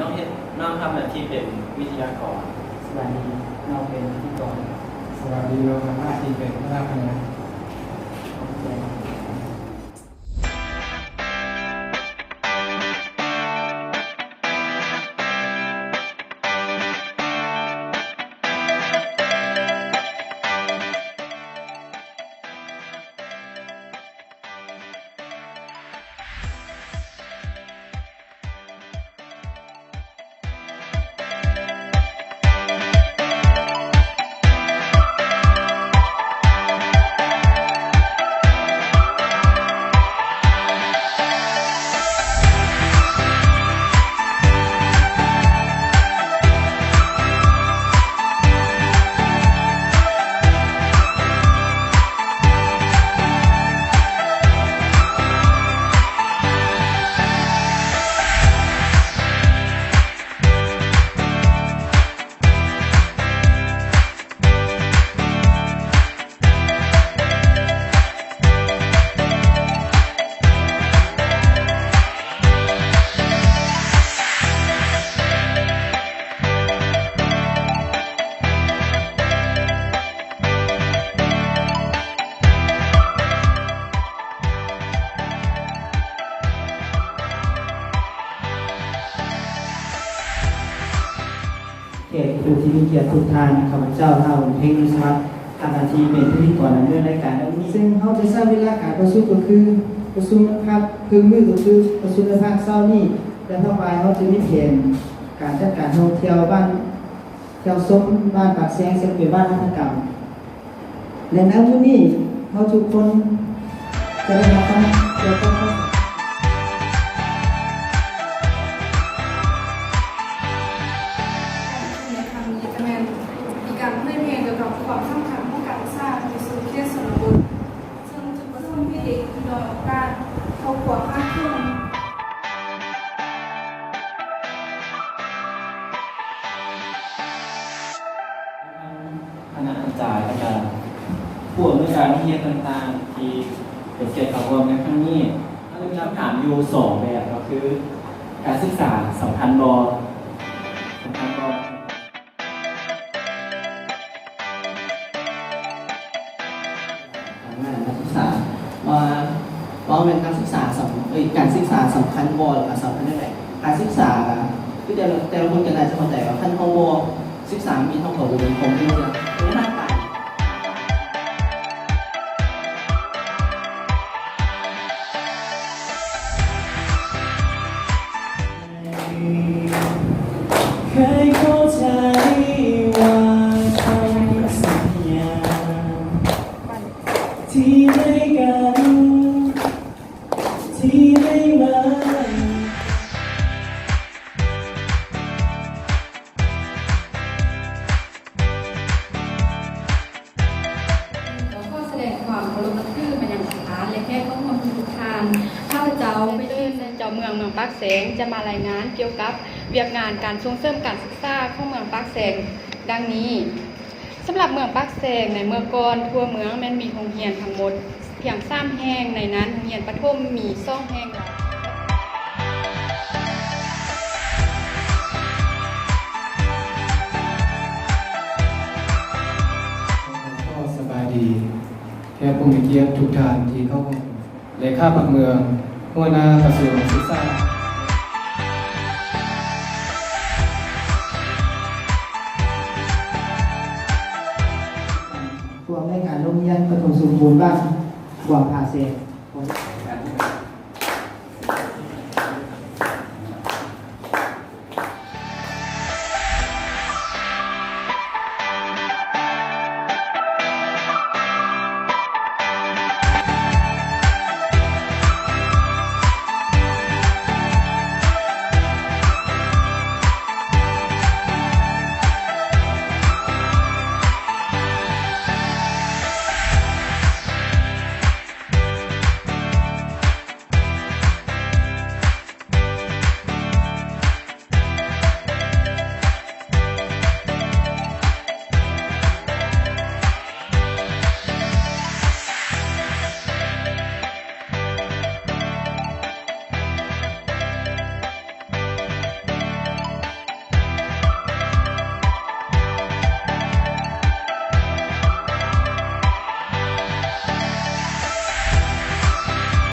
ນ້ອງເຮັດ ນ້ອງທຳໜ້າທີ່ເປັນວິທະຍາກອນ. ສະບາຍດີ ນ້ອງເປັນພິທີກອນ. ສະບາຍດີ ນ້ອງທຳໜ້າທີ່ເປັນຫົວໜ້າພະແນກ. ຂອບໃຈ. ແຂກຜູ້ທີ່ມີກຽດທຸກທ່ານ, ຂ້າພະເຈົ້າ ທ້າວ ເພັງ ວິສະຫວັດ ຮັບໜ້າທີ່ເປັນພິທີກອນດຳເນີນລາຍການໃນມື້ນີ້, ເຊິ່ງເຮົາຈະໃຊ້ເວລາການປະຊຸມກໍຄືປະຊຸມນຳພັກ, ເຄິ່ງມື້ກໍຄືປະຊຸມນຳພັກເຊົ້ານີ້ ແລະ ພາກບ່າຍເຮົາຈະມີແຜນການຈັດການທ່ອງທ່ຽວບ້ານ ທ່ຽວຊົມບ້ານປາກແຊງ ເຊິ່ງເປັນບ້ານຫັດຖະກຳ ແລະ ໃນມື້ນີ້ເຮົາທຸກຄົນຈະໄດ້ຮັບຄຳ ໃນຄັ້ງນີ້ຈະແມ່ນມີການເຜີຍແຜ່ກ່ຽວກັບຄວາມສຳຄັນຂອງການສຶກສາໄປສູ່ເຂດຊົນນະບົດ. ເຊິ່ງຈຸດປະສົງທີ່ເດັກດ້ອຍໂອກາດເຂົ້າຄວາມຫາກເຖິງ ຄະນະອາຈານ ແລະ ກະຜູ້ອຳນວຍການໂຮງຮຽນຕ່າງໆ ທີ່ເປັນກຽດເຂົ້າຮ່ວມໃນຄັ້ງນີ້. ເຮົາມີຄຳຖາມຢູ່ສອງແບບ ກໍຄື ການສຶກສາສຳຄັນບໍ່? ສຳຄັນບໍ່? ທາງດ້ານນັກສຶກສາ ວ່າ ເວົ້າແມ່ນນັກສຶກສາສຳ ເອີຍ ການສຶກສາສຳຄັນບໍ່ ຫຼືວ່າສຳຄັນຈັ່ງໃດ? ການສຶກສາ ຄືແຕ່ລະ ແຕ່ລະຄົນກໍໜ້າຈະເຂົ້າໃຈວ່າ ຄັນເຮົາບໍ່ສຶກສາ ມີເຮົາກໍບໍ່ມີຄວາມຮູ້ເລື່ອງທາງດ້ານການ ເຄີຍເຂົ້າໃຈວ່າຄຳສັນຍາທີ່ໃຫ້ກັນ ທີ່ໃຫ້ມາ ກໍຂໍສະແດງຄວາມເຄົາລົບນັບຖືມາຍັງປະທານ ແລະ ແຂກເຂົ້າຮ່ວມທຸກໆທ່ານ. ຂ້າພະເຈົ້າໄປເຊີນເຈົ້າເມືອງເມືອງປາກແຊງ ຈະມາລາຍງານກ່ຽວກັບວຽກງານການສົ່ງເສີມການສຶກສາຂອງເມືອງປາກແຊງ ດັ່ງນີ້. ສຳລັບເມືອງປາກແຊງໃນເມື່ອກ່ອນ ທົ່ວເມືອງແມ່ນມີໂຮງຮຽນທັງໝົດພຽງສາມແຫ່ງ, ໃນນັ້ນໂຮງຮຽນປະຖົມມີສອງແຫ່ງ. ຂໍສະບາຍດີແຂກຜູ້ມີກຽດທຸກທ່ານທີ່ເຂົ້າຮ່ວມ. ເລຂາພັກເມືອງ, ຫົວໜ້າກະຊວງສຶກສາ. ຜູ້ອຳນວຍການໂຮງຮຽນປະຖົມສົມບູນບ້ານກວາງຜາແຊງ.